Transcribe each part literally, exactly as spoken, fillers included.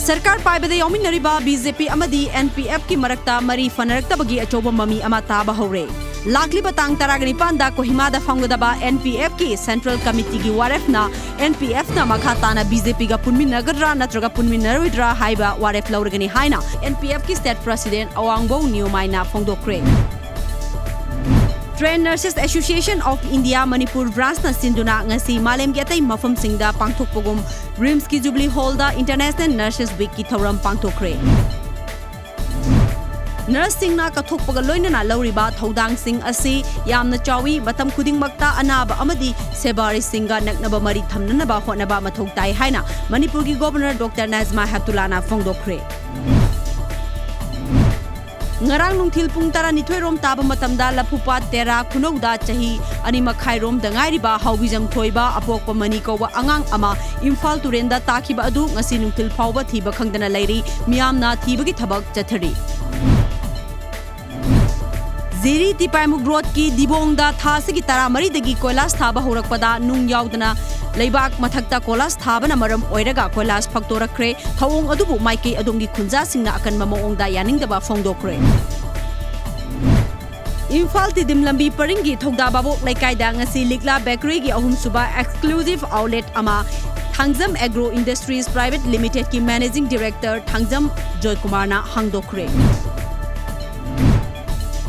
ꯁꯔꯀꯥꯔ ꯄꯥꯏꯕꯗ ꯌꯥꯎꯃꯤꯟꯅꯔꯤꯕ B J ꯄꯤ ꯑꯃꯗꯤ ꯑꯦꯟ ꯄꯤ ꯑꯦꯐꯀꯤ ꯃꯔꯛꯇ ꯃꯔꯤ ꯐꯅꯔꯛꯇꯕꯒꯤ ꯑꯆꯧꯕ ꯃꯃꯤ ꯑꯃ ꯇꯥꯕ ꯍꯧꯔꯦ꯫ ꯂꯥꯛꯂꯤꯕ ꯇꯥꯡ ꯇꯔꯥꯒ ꯅꯤꯄꯥꯟꯗ ꯀꯣꯍꯤꯃꯥꯗ ꯐꯝꯒꯗꯕ ꯑꯦꯟ ꯄꯤ ꯑꯦꯐꯀꯤ ꯁꯦꯟꯇ꯭ꯔꯦꯜ ꯀꯃꯤꯇꯤꯒꯤ ꯋꯥꯔꯦꯞꯅ ꯑꯦꯟ ꯄꯤ ꯑꯦꯐꯅ ꯃꯈꯥ ꯇꯥꯅ ꯕꯤ ꯖꯦ ꯄꯤꯒ ꯄꯨꯟꯃꯤꯟꯅꯒꯗ꯭ꯔꯥ ꯅꯠꯇ꯭ꯔꯒ ꯄꯨꯟꯃꯤꯟꯅꯔꯣꯏꯗ꯭ꯔꯥ ꯍꯥꯏꯕ ꯋꯥꯔꯦꯞ ꯂꯧꯔꯒꯅꯤ ꯍꯥꯏꯅ ꯑꯦꯟ ꯄꯤ ꯑꯦꯐꯀꯤ ꯁ꯭ꯇꯦꯠ ꯄ꯭ꯔꯁꯤꯗꯦꯟꯠ ꯑꯋꯥꯡꯕꯧ ꯅꯤꯌꯣꯃꯥꯏꯅ ꯐꯣꯡꯗꯣꯛꯈ꯭ꯔꯦ꯫ Trained Nurses Association of India Manipur Branchꯅ ꯁꯤꯟꯗꯨꯅ ꯉꯁꯤ ꯃꯥꯂꯦꯝꯒꯤ ꯑꯇꯩ ꯃꯐꯝꯁꯤꯡꯗ ꯄꯥꯡꯊꯣꯛꯄꯒꯨꯝ ꯔꯤꯝꯁꯀꯤ ꯖꯨꯕꯤꯂꯤ ꯍꯣꯜꯗ International Nurses Weekꯀꯤ ꯊꯧꯔꯝ ꯄꯥꯡꯊꯣꯛꯈ꯭ꯔꯦ꯫ ꯅꯔꯁꯁꯤꯡꯅ ꯀꯠꯊꯣꯛꯄꯒ ꯂꯣꯏꯅꯅ ꯂꯧꯔꯤꯕ ꯊꯧꯗꯥꯡꯁꯤꯡ ꯑꯁꯤ ꯌꯥꯝꯅ ꯆꯥꯎꯏ, ꯃꯇꯝ ꯈꯨꯗꯤꯡꯃꯛꯇ ꯑꯅꯥꯕ ꯑꯃꯗꯤ ꯁꯦꯕꯥꯔꯤꯁꯤꯡꯒ ꯅꯛꯅꯕ ꯃꯔꯤ ꯊꯝꯅꯅꯕ ꯍꯣꯠꯅꯕ ꯃꯊꯧ ꯇꯥꯏ ꯍꯥꯏꯅ ꯃꯅꯤꯄꯨꯔꯒꯤ ꯒꯣꯕꯔꯅꯔ ꯗꯣꯛꯇꯔ ꯅꯖꯃꯥ ꯍꯦꯞꯇꯨꯂꯥꯅ ꯐꯣꯡꯗꯣꯛꯈ꯭ꯔꯦ꯫ ꯉꯔꯥꯡ ꯅꯨꯡꯊꯤꯜ ꯄꯨꯡ ꯇꯔꯥꯅꯤꯊꯣꯏ ꯔꯣꯝ ꯇꯥꯕ ꯃꯇꯝꯗ ꯂꯐꯨꯄꯥꯠ ꯇꯦꯔꯥ ꯈꯨꯅꯧꯗ ꯆꯍꯤ ꯑꯅꯤ ꯃꯈꯥꯏ ꯔꯣꯝꯗ ꯉꯥꯏꯔꯤꯕ ꯍꯥꯎꯕꯤꯖꯝ ꯊꯣꯏꯕ ꯑꯄꯣꯛꯄ ꯃꯅꯤ ꯀꯧꯕ ꯑꯉꯥꯡ ꯑꯃ ꯏꯝꯐꯥꯜ ꯇꯨꯔꯦꯟꯗ ꯇꯥꯈꯤꯕ ꯑꯗꯨ ꯉꯁꯤ ꯅꯨꯡꯊꯤꯜ ꯐꯥꯎꯕ ꯊꯤꯕ ꯈꯪꯗꯅ ꯂꯩꯔꯤ꯫ ꯃꯤꯌꯥꯝꯅ ꯊꯤꯕꯒꯤ ꯊꯕꯛ ꯆꯠꯊꯔꯤ꯫ ꯖꯤꯔꯤ ꯇꯤꯄꯥꯏꯃꯨꯛ ꯔꯣꯗꯀꯤ ꯗꯤꯕꯣꯡꯗ ꯊꯥ ꯑꯁꯤꯒꯤ ꯇꯔꯥꯃꯔꯤꯗꯒꯤ ꯀꯣꯏꯂꯥꯁ ꯊꯥꯕ ꯍꯧꯔꯛꯄꯗ ꯅꯨꯡ ꯌꯥꯎꯗꯅ ꯂꯩꯕꯥꯛ ꯃꯊꯛꯇ ꯀꯣꯏꯂꯥꯁ ꯊꯥꯕꯅ ꯃꯔꯝ ꯑꯣꯏꯔꯒ ꯀꯣꯏꯂꯥꯁ ꯐꯛꯇꯣꯔꯛꯈ꯭ꯔꯦ꯫ ꯊꯧꯑꯣꯡ ꯑꯗꯨꯕꯨ ꯃꯥꯏꯀꯩ ꯑꯗꯣꯝꯒꯤ ꯈꯨꯟꯖꯥꯁꯤꯡꯅ ꯑꯀꯟꯕ ꯃꯑꯣꯡꯗ ꯌꯥꯅꯤꯡꯗꯕ ꯐꯣꯡꯗꯣꯛꯈ꯭ꯔꯦ꯫ ꯏꯝꯐꯥꯜ ꯇꯤꯗꯤꯝ ꯂꯝꯕꯤ ꯄꯔꯤꯡꯒꯤ ꯊꯧꯗꯥ ꯚꯥꯕꯣꯛ ꯂꯩꯀꯥꯏꯗ ꯉꯁꯤ ꯂꯤꯛꯂꯥ ꯕꯦꯀꯔꯤꯒꯤ ꯑꯍꯨꯝꯁꯨꯕ exclusive outlet ꯑꯃ Thangjam Agro Industries Private Limitedꯀꯤ Managing Director Thangjam ꯖꯣꯏꯀꯨꯃꯥꯔꯅ ꯍꯥꯡꯗꯣꯛꯈ꯭ꯔꯦ꯫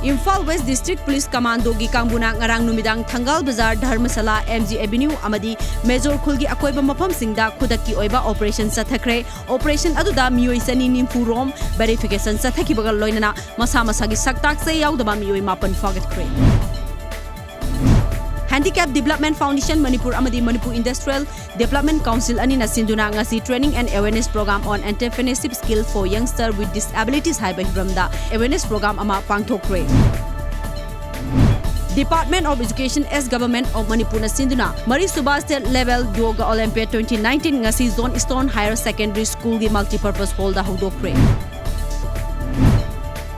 Imphal West District Police Commandoꯒꯤ ꯀꯥꯡꯕꯨꯅ ꯉꯔꯥꯡ ꯅꯨꯃꯤꯗꯥꯡ ꯊꯪꯒꯥꯜ ꯕꯖꯥꯔ, ꯙꯔꯃꯁꯥꯂꯥ, ꯑꯦꯝ ꯖꯤ Avenue ꯑꯃꯗꯤ ꯃꯦꯖꯣꯔ ꯈꯨꯜꯒꯤ ꯑꯀꯣꯏꯕ ꯃꯐꯝꯁꯤꯡꯗ ꯈꯨꯗꯛꯀꯤ ꯑꯣꯏꯕ operation ꯆꯠꯊꯈ꯭ꯔꯦ꯫ Operation ꯑꯗꯨꯗ ꯃꯤꯑꯣꯏ ꯆꯅꯤ ꯅꯤꯐꯨ ꯔꯣꯝ verification ꯆꯠꯊꯈꯤꯕꯒ ꯂꯣꯏꯅꯅ ꯃꯁꯥ ꯃꯁꯥꯒꯤ ꯁꯛ ꯇꯥꯛꯆ ꯌꯥꯎꯗꯕ ꯃꯤꯑꯣꯏ ꯃꯥꯄꯟ ꯐꯥꯒꯠꯈ꯭ꯔꯦ꯫ Handicap Development Foundation ꯃꯅꯤꯄꯨꯔ ꯑꯃꯗꯤ ꯃꯅꯤꯄꯨꯔ Industrial Development Council ꯑꯅꯤꯅ ꯁꯤꯟꯗꯨꯅ ꯉꯁꯤ Training and Awareness Program on Entrepreneurship Skill for Youngster with Disabilities ꯍꯥꯏꯕ ꯍꯤꯔꯝꯗ awareness program ꯑꯃ ꯄꯥꯡꯊꯣꯛꯈ꯭ꯔꯦ꯫ Department of Education as Government of ꯃꯅꯤꯄꯨꯔꯅ ꯁꯤꯟꯗꯨꯅ ꯃꯔꯤꯁꯨꯕ State Level Yoga Olympiad twenty nineteen ꯉꯁꯤ John Stone Higher Secondary Schoolꯒꯤ Multipurpose Hallꯗ ꯍꯧꯗꯣꯛꯈ꯭ꯔꯦ꯫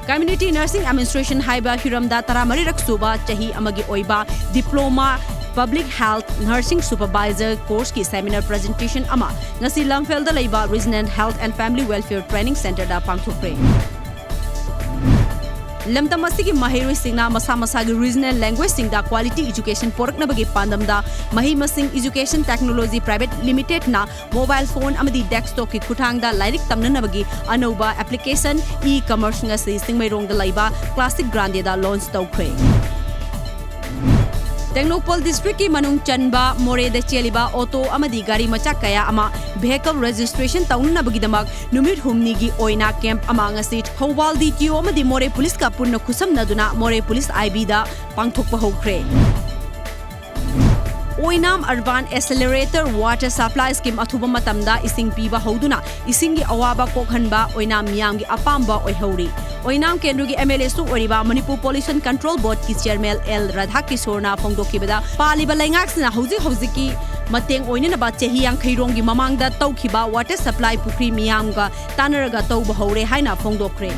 Community Nursing Administration ꯍꯥꯏꯕ ꯍꯤꯔꯝꯗ ꯇꯔꯥꯃꯔꯤꯔꯛ ꯁꯨꯕ ꯆꯍꯤ ꯑꯃꯒꯤ ꯑꯣꯏꯕ Diploma Public Health Nursing Supervisor Course ꯀꯤ seminar presentation ꯑꯃ ꯉꯁꯤ ꯂꯝꯐꯦꯜꯗ ꯂꯩꯕ Regional Health and Family Welfare Training Center ꯗ ꯄꯥꯡꯊꯣꯛꯈ꯭ꯔꯦ꯫ ꯂꯝꯗꯝ ꯑꯁꯤꯒꯤ ꯃꯍꯩꯔꯣꯏꯁꯤꯡꯅ ꯃꯁꯥ ꯃꯁꯥꯒꯤ regional language ꯁꯤꯡꯗ quality education ꯄꯣꯔꯛꯅꯕꯒꯤ ꯄꯥꯟꯗꯝꯗ ꯃꯍꯩ ꯃꯁꯤꯡ Education Technology Private Limited ꯅ mobile phone ꯑꯃꯗꯤ desktop ꯀꯤ ꯈꯨꯠꯊꯥꯡꯗ ꯂꯥꯏꯔꯤꯛ ꯇꯝꯅꯅꯕꯒꯤ ꯑꯅꯧꯕ application e-commerce ꯉꯁꯤ ꯆꯤꯡꯃꯩꯔꯣꯡꯗ ꯂꯩꯕ Classic Grande ꯗ launch ꯇꯧꯈ꯭ꯔꯦ꯫ ꯇꯦꯡꯅꯧꯄꯜ district ꯀꯤ ꯃꯅꯨꯡ ꯆꯟꯕ ꯃꯣꯔꯦꯗ ꯆꯦꯜꯂꯤꯕ auto ꯑꯃꯗꯤ ꯒꯥꯔꯤ ꯃꯆꯥ ꯀꯌꯥ ꯑꯃ vehicle registration ꯇꯧꯅꯅꯕꯒꯤꯗꯃꯛ ꯅꯨꯃꯤꯠ ꯍꯨꯝꯅꯤꯒꯤ ꯑꯣꯏꯅ camp ꯑꯃ ꯉꯁꯤ ꯊꯧꯕꯥꯜ D T O ꯑꯃꯗꯤ ꯃꯣꯔꯦ police ꯀ ꯄꯨꯟꯅ ꯈꯨꯠꯁꯝꯅꯗꯨꯅ ꯃꯣꯔꯦ police I B ꯗ ꯄꯥꯡꯊꯣꯛꯄ ꯍꯧꯈ꯭ꯔꯦ꯫ ꯑꯣꯏꯅꯥꯝ Urban Accelerator Water Supply Scheme ꯑꯊꯨꯕ ꯃꯇꯝꯗ ꯏꯁꯤꯡ ꯄꯤꯕ ꯍꯧꯗꯨꯅ ꯏꯁꯤꯡꯒꯤ ꯑꯋꯥꯕ ꯀꯣꯛꯍꯟꯕ ꯑꯣꯏꯅꯥꯝ ꯃꯤꯌꯥꯝꯒꯤ ꯑꯄꯥꯝꯕ ꯑꯣꯏꯍꯧꯔꯤ꯫ ꯑꯣꯏꯅꯥꯝ ꯀꯦꯟꯗ꯭ꯔꯒꯤ M L A ꯁꯨ ꯑꯣꯏꯔꯤꯕ ꯃꯅꯤꯄꯨꯔ Pollution Control Board ꯀꯤ chairman L ꯔꯥꯙꯥꯀꯤꯁꯣꯔꯅ ꯐꯣꯡꯗꯣꯛꯈꯤꯕꯗ, ꯄꯥꯜꯂꯤꯕ ꯂꯩꯉꯥꯛꯁꯤꯅ ꯍꯧꯖꯤꯛ ꯍꯧꯖꯤꯛꯀꯤ ꯃꯇꯦꯡ ꯑꯣꯏꯅꯅꯕ ꯆꯍꯤ ꯌꯥꯡꯈꯩ ꯔꯣꯝꯒꯤ ꯃꯃꯥꯡꯗ ꯇꯧꯈꯤꯕ water supply ꯄꯨꯈ꯭ꯔꯤ ꯃꯤꯌꯥꯝꯒ ꯇꯥꯟꯅꯔꯒ ꯇꯧꯕ ꯍꯧꯔꯦ ꯍꯥꯏꯅ ꯐꯣꯡꯗꯣꯛꯈ꯭ꯔꯦ꯫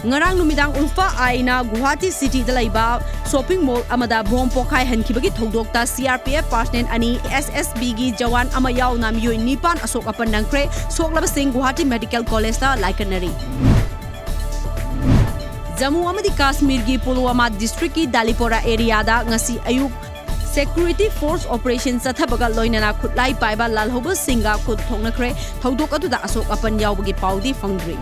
ꯉꯔꯥꯡ ꯅꯨꯃꯤꯗꯥꯡ ꯎꯜꯐꯥ ꯑꯥꯏꯅ ꯒꯨꯋꯥꯍꯥꯇꯤ city ꯗ ꯂꯩꯕ shopping mall ꯑꯃꯗ bomb ꯄꯣꯈꯥꯏꯍꯟꯈꯤꯕꯒꯤ ꯊꯧꯗꯣꯛꯇ C R P F personnel ꯑꯅꯤ, S S B ꯒꯤ ꯖꯋꯥꯟ ꯑꯃ ꯌꯥꯎꯅ ꯃꯤꯑꯣꯏ ꯅꯤꯄꯥꯟ ꯑꯁꯣꯛ ꯑꯄꯟ ꯅꯪꯈ꯭ꯔꯦ꯫ ꯁꯣꯛꯂꯕꯁꯤꯡ ꯒꯨꯋꯥꯍꯥꯇꯤ Medical College ꯇ ꯂꯥꯏꯀꯠꯅꯔꯤ꯫ ꯖꯝꯃꯨ ꯑꯃꯗꯤ ꯀꯥꯁꯃꯤꯔꯒꯤ ꯄꯨꯜꯋꯥꯃꯥ district ꯀꯤ ꯗꯥꯂꯤꯄꯣꯔꯥ area ꯗ ꯉꯁꯤ ꯑꯌꯨꯛ security force operation ꯆꯠꯊꯕꯒ ꯂꯣꯏꯅꯅ ꯈꯨꯠꯂꯥꯏ ꯄꯥꯏꯕ ꯂꯥꯜꯍꯧꯕꯁꯤꯡꯒ ꯈꯨꯠ ꯊꯣꯛꯅꯈ꯭ꯔꯦ꯫ ꯊꯧꯗꯣꯛ ꯑꯗꯨꯗ ꯑꯁꯣꯛ ꯑꯄꯟ ꯌꯥꯎꯕꯒꯤ ꯄꯥꯎꯗꯤ ꯐꯪꯗ꯭ꯔꯤ꯫